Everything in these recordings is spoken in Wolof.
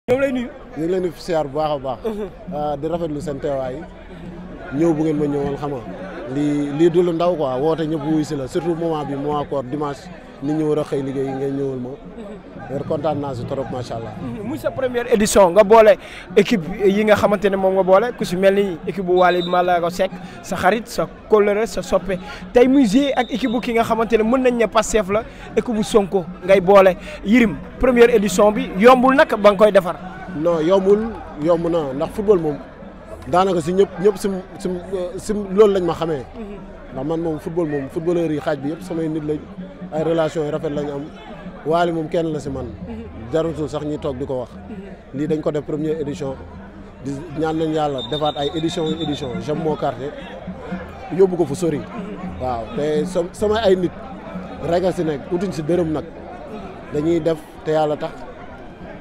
ñoo lay nuyu. ñu ngi leen di siyaar bu baax a baax. di rafetlu seen teewaay ñëw bu ngeen ma ñëwoon xam nga lii du lu ndaw quoi woote ñëpp wuy si la surtout moment bi mois koor dimanche nit ñi war a xëy liggéey ngeen ñëwal ma. kontaan naa si trop macha allah. muy sa première édition nga boole équipe yi nga xamante ne moom nga boole ku si mel ni équipe bu Wally Malago Seck sa xarit sa kóllëre sa soppe tey muy joué ak équipe bu ki nga xamante ne mën nañ ne Pastef la équipe bu Sonko ngay boole Yirim première édition bi yombul nag ba nga koy defar. non yomb na ndax football moom daanaka si ñëpp si loolu lañ ma xamee. ndax man moom footballeur yi xaaj bi yëpp samay nit lañ ay relation yu rafet lañ am. Wally moom kenn la si man jarutul sax ñi toog di ko wax lii dañ ko def première édition di ñaan nañ yàlla defaat ay édition j'aime moo carte yóbbu ko fu sori waaw te sama ay nit rega si nekk utuñ si dërëm nag dañuy def te yàlla tax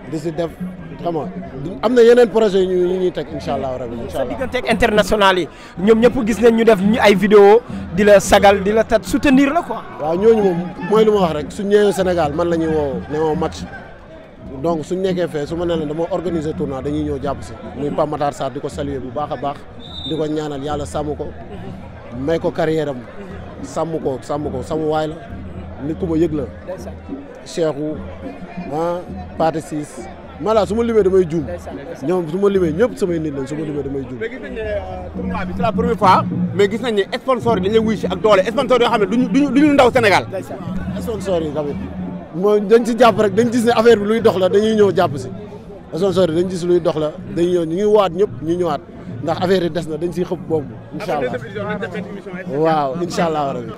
di si def xam nga am na yeneen projet yu ñuy teg incha allah rabi incha allah. sa digganteeg international yi ñoom ñëpp gis nañ ñu def ñu ay vidéo di la sagal di la tat soutenir la quoi. waaw ñooñu moom mooy lu ma wax rek suñ ñëwee Sénégal man la ñuy woo ne ma match donc suñ nekkee fee su ma nee leen dama organiser tournoi dañuy ñëw jàpp si muy Pape Matar Sarr di ko saluer bu baax a baax di ko ñaanal yàlla sàmm ko may ko carrière am sàmm ko sama waay la nit ku ma yëg la Cheikhou Pathé Ciss mala su ma limee damay juum ñoom su ma limee ñëpp samay nit lañ su ma limee damay juum. mais gis nañ ne tournoi bi c'est la première fois mais gis nañ ne sponsor yi dañ lay wuy si ak doole sponsor yoo xam ne duñu ndaw Sénégal. sponsor yi tamit mooy dañ si jàpp rek dañ gis ne affaire bi luy dox la dañuy ñëw jàpp si sponsor yi dañ gis luy dox la dañuy ñëw ñu ngi waat ñëpp ñu ñëwaat ndax affaire yi des na dañ siy xëpp boobu incha allah waaw incha allah rabi.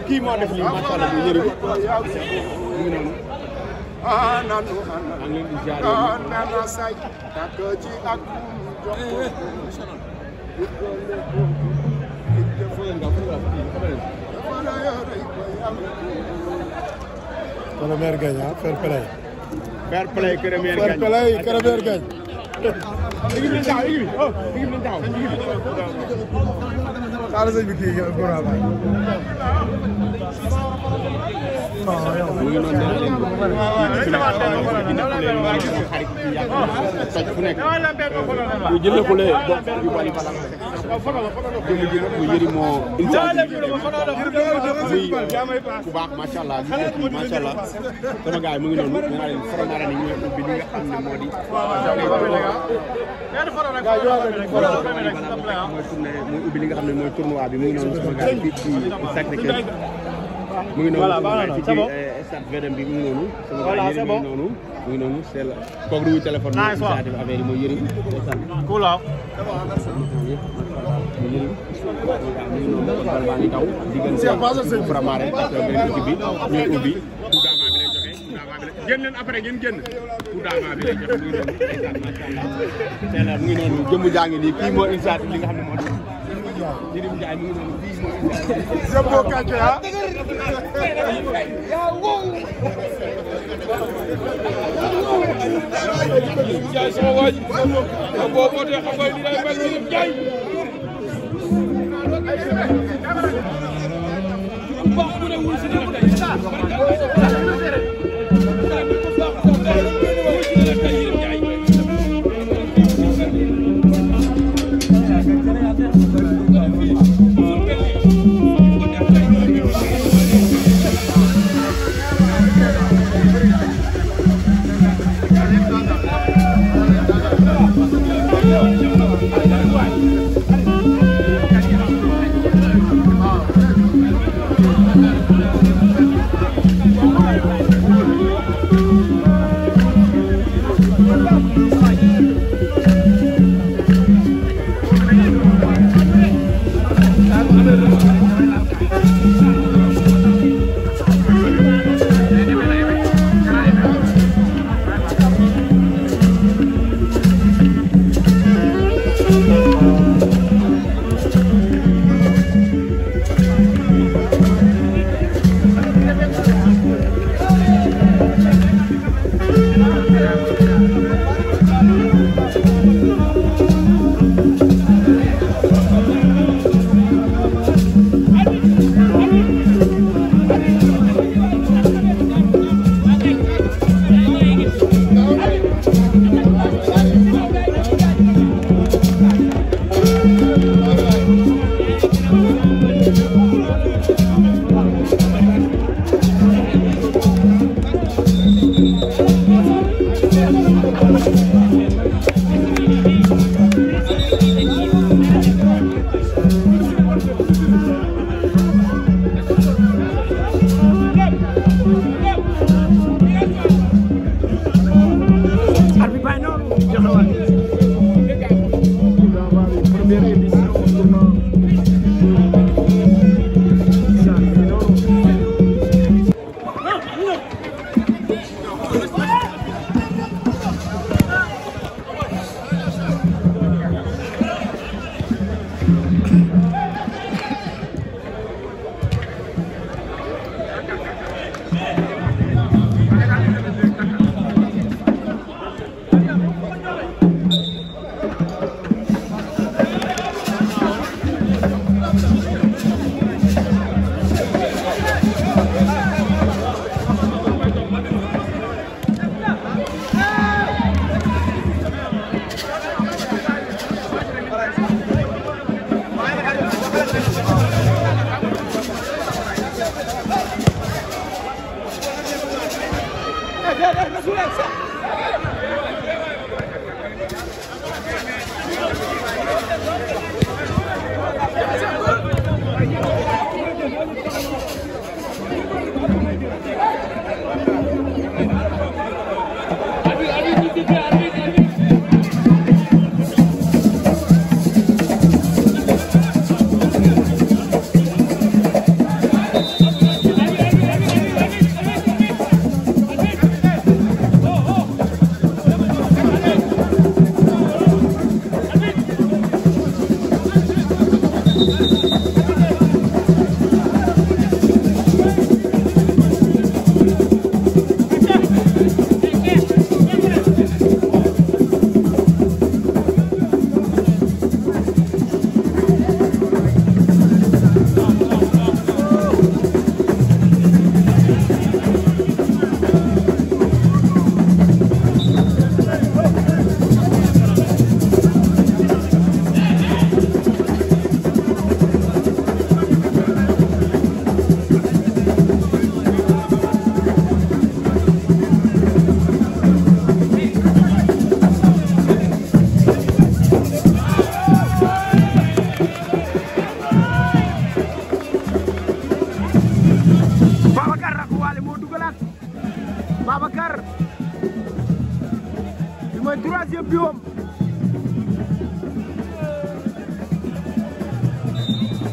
kii moo def lii macha allah bu Yirim mu ngi noonu maa ngi leen di ziar Kërëmeer gañ ah fair play. fair play Kërëmeer gañ. fair play Kërëmeer gañ. équipe bi taxaw équipe bi taxaw. xaaral sëñ bi kii Gora Baye. mu ngi noonu nee fu nekk bu jëlee ko lee bokk yu bari jëmu ji nag bu Yirim moo initiative muy ku baax macha allah gis nga macha allah sama gars yi mu ngi noonu nee naa leen faramara ni ñooy ubbi li nga xam ne moo di mooy ubbi li nga xam ne mooy tournoi bi mu ngi noonu sama gars yi fii ci Sacré-Cœur mu ngi noonu fii ci stade VDM bi mu ngi noonu sama gars yi mu ngi noonu mu ngi noonu c'est la kooku du téléphone bi initiative affaire yi mooy Yirim cool mu Yirim mu ngi noonu bal baa ngi taw diggante Framare ak beneen équipe bi ñooy ubbi coup d'envoi bi lay joxe coup d'envoi bi la génn leen après ngeen génn coup d'envoi bi lay joxe mu ngi noonu macha allah c'est la mu ngi noonu jëmm jaa ngi nii kii moo initiative li nga xam ne moo di Yirim Ndiaye mu ngi noonu kii moo Ndiaye sama waa ji boo bootee xam nga li day mel ni Ndiaye baax bu ne wul si dara tey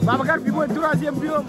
Babacar bi mooy troisième biom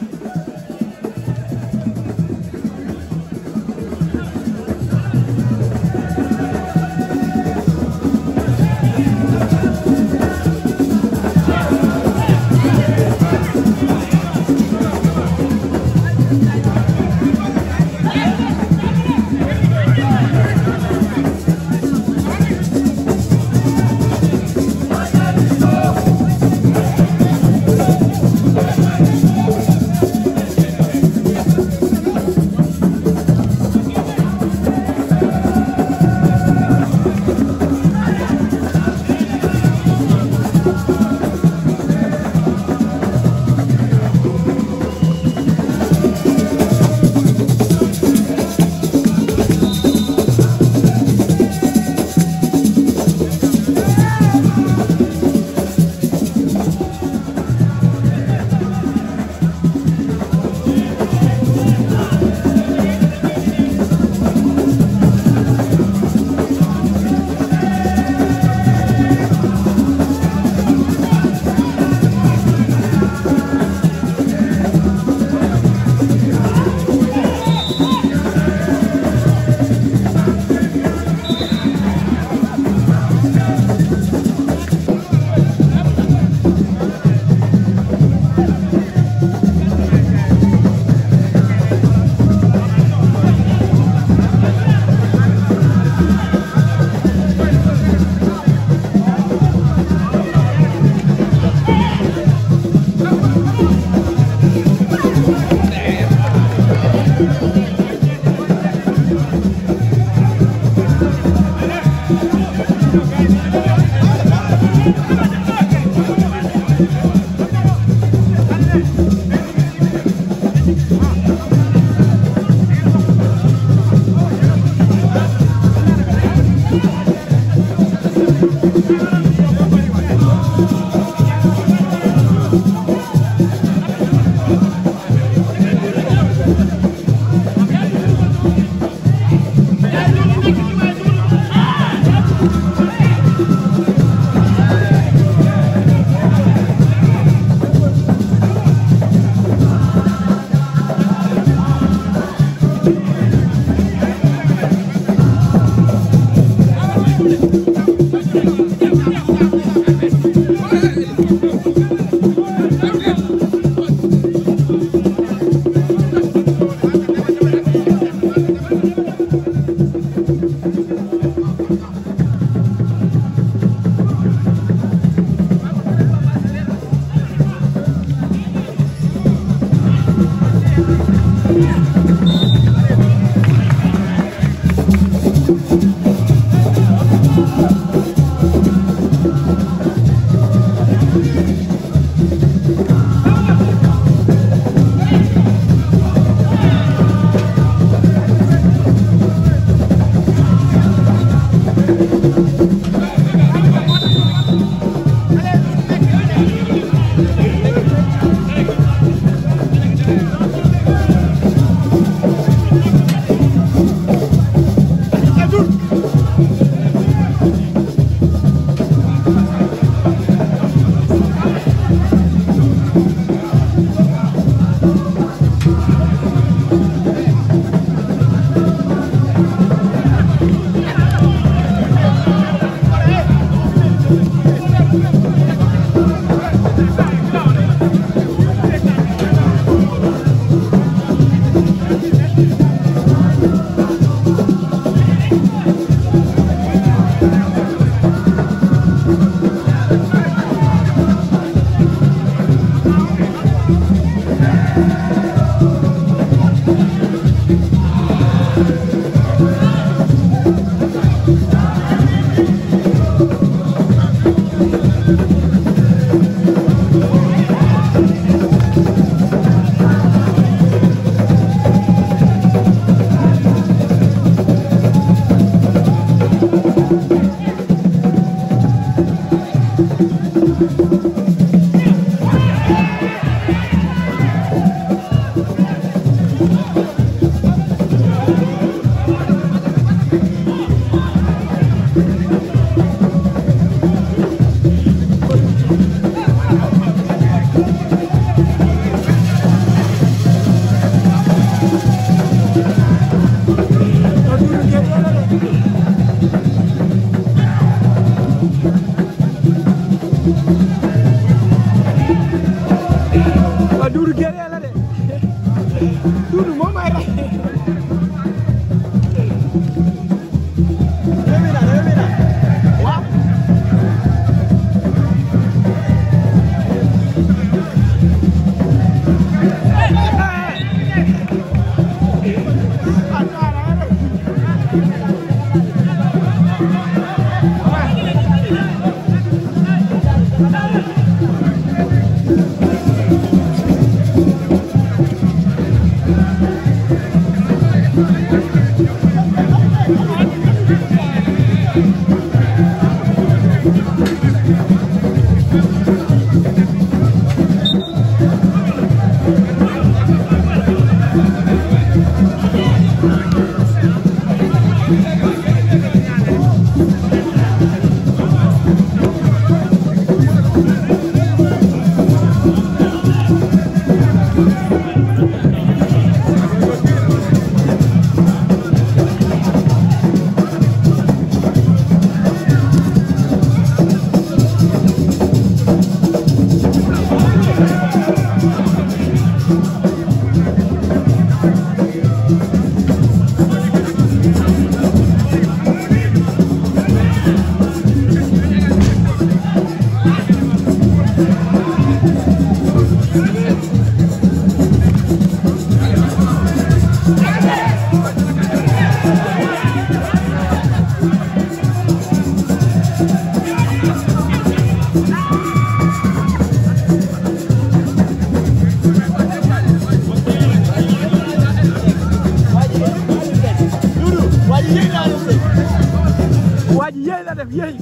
yéy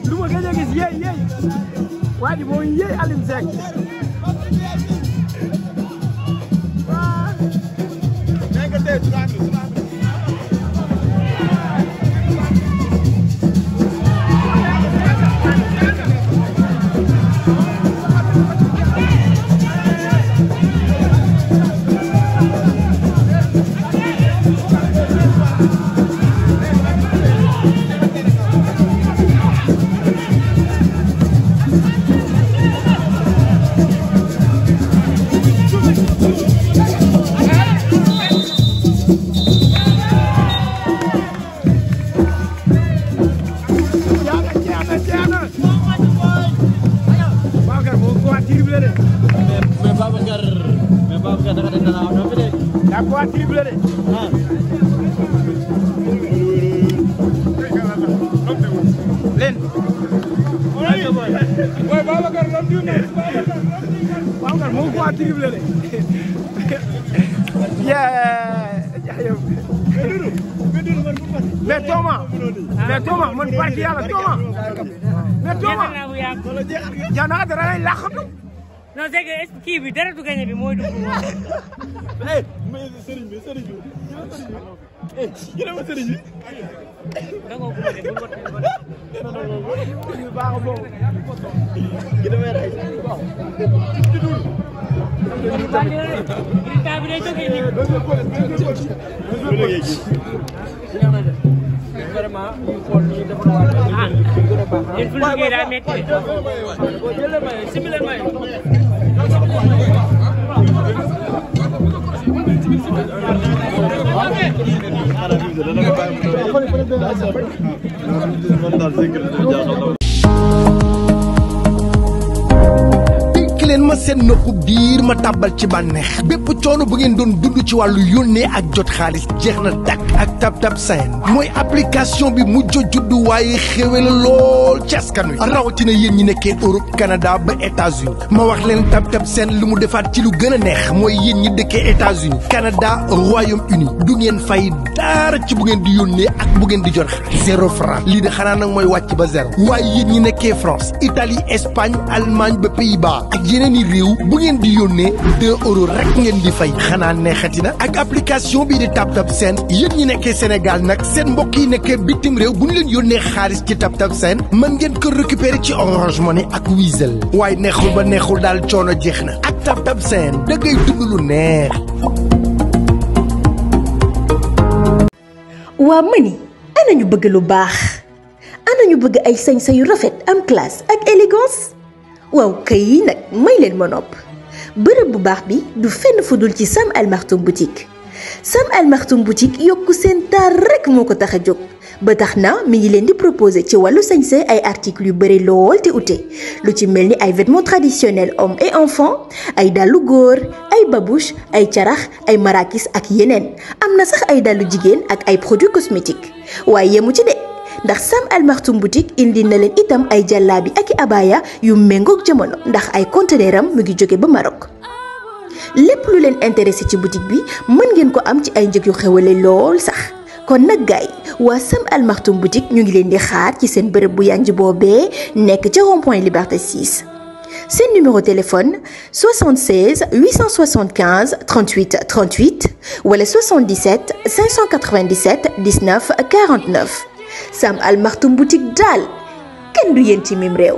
lu ma gëj a gis yéy waa ji mooy yéy Alioune Seck waaw nga moo ko triplé de mais Thomas man barki yàlla Thomas mais Thomas jana dara lay laxatu non c'est que kii bi dara du gagné bi mooy dugg mais sëriñ bi gëna ma sëriñ bi da nga ko def baax boobu gëna ma ray bi day jógee nii vraiment ñu xool ñu defal waa yéen fu liggéey daa metti leen ma seen nopp biir ma tàbbal ci bànneex bépp coono bu ngeen doon dund ci wàllu yónnee ak jot xaalis jeex na dakk ak Tap Send mooy application bi mujj juddu waaye xéwé la lool ci askan wi rawatina yéen ñi nekkee Europe Canada ba États-Unis ma wax leen Tap Send lu mu defaat ci lu gën a neex mooy yéen ñi dëkkee États-Unis Canada Royaume-Uni du ngeen fay dara ci bu ngeen di yónnee ak bu ngeen di jot xaalis 0 franc lii de xanaa nag mooy wàcc ba zéro waaye yéen ñi nekkee France Italie Espagne Allemagne ba Pays-Bas ak yeneen i réew bu ngeen di yónnee 2 euros rek ngeen di fay xanaa neexati na ak application bii di Tap Send yéen ñi nekkee Sénégal nag seen mbokk yi nekkee bitim réew bu ñu leen yónnee xaalis ci Tap Send mën ngeen ko récupérer ci Orange Money ak Wizall waaye neexul ba neexul daal coono jeex na ak Tap Send da ngay dund lu neex. waa mani ana ñu bëgg lu baax ana ñu bëgg ay sañsa yu rafet am classe ak élégance waaw kay nag may leen ma nopp bërëb bu baax bi du fenn fudul ci Sam Al Maktoum boutique Sam Al Maktoum boutique yokku seen taar rek moo ko tax a jóg ba tax na mi ngi leen di proposer ci wàllu sañse ay articles yu bëri lool te ute lu ci mel ni ay vêtements traditionnels hommes et enfants ay dàllu góor ay babouche ay carax ay marakis ak yeneen am na sax ay dàllu jigéen ak ay produits cosmétiques waaye yemu ci de ndax Sam Al Maktoum boutique indi na leen itam ay jàllaabi ak i abaya yu méngoog jamono ndax ay conteneur am mu ngi jóge ba Maroc lépp lu leen intéressé ci boutique bi mën ngeen ko am ci ay njëg yu xewale lool sax kon nag gaay waa Sam Al Maktoum boutique ñu ngi leen di xaar ci seen bërëb bu yanj boobee nekk ca rond-point Liberté 6 seen numéro téléphone 76 875 38 38 wala 77 597 19 49 Sam Al Maktoum boutique daal kenn du yéen ci mim réew.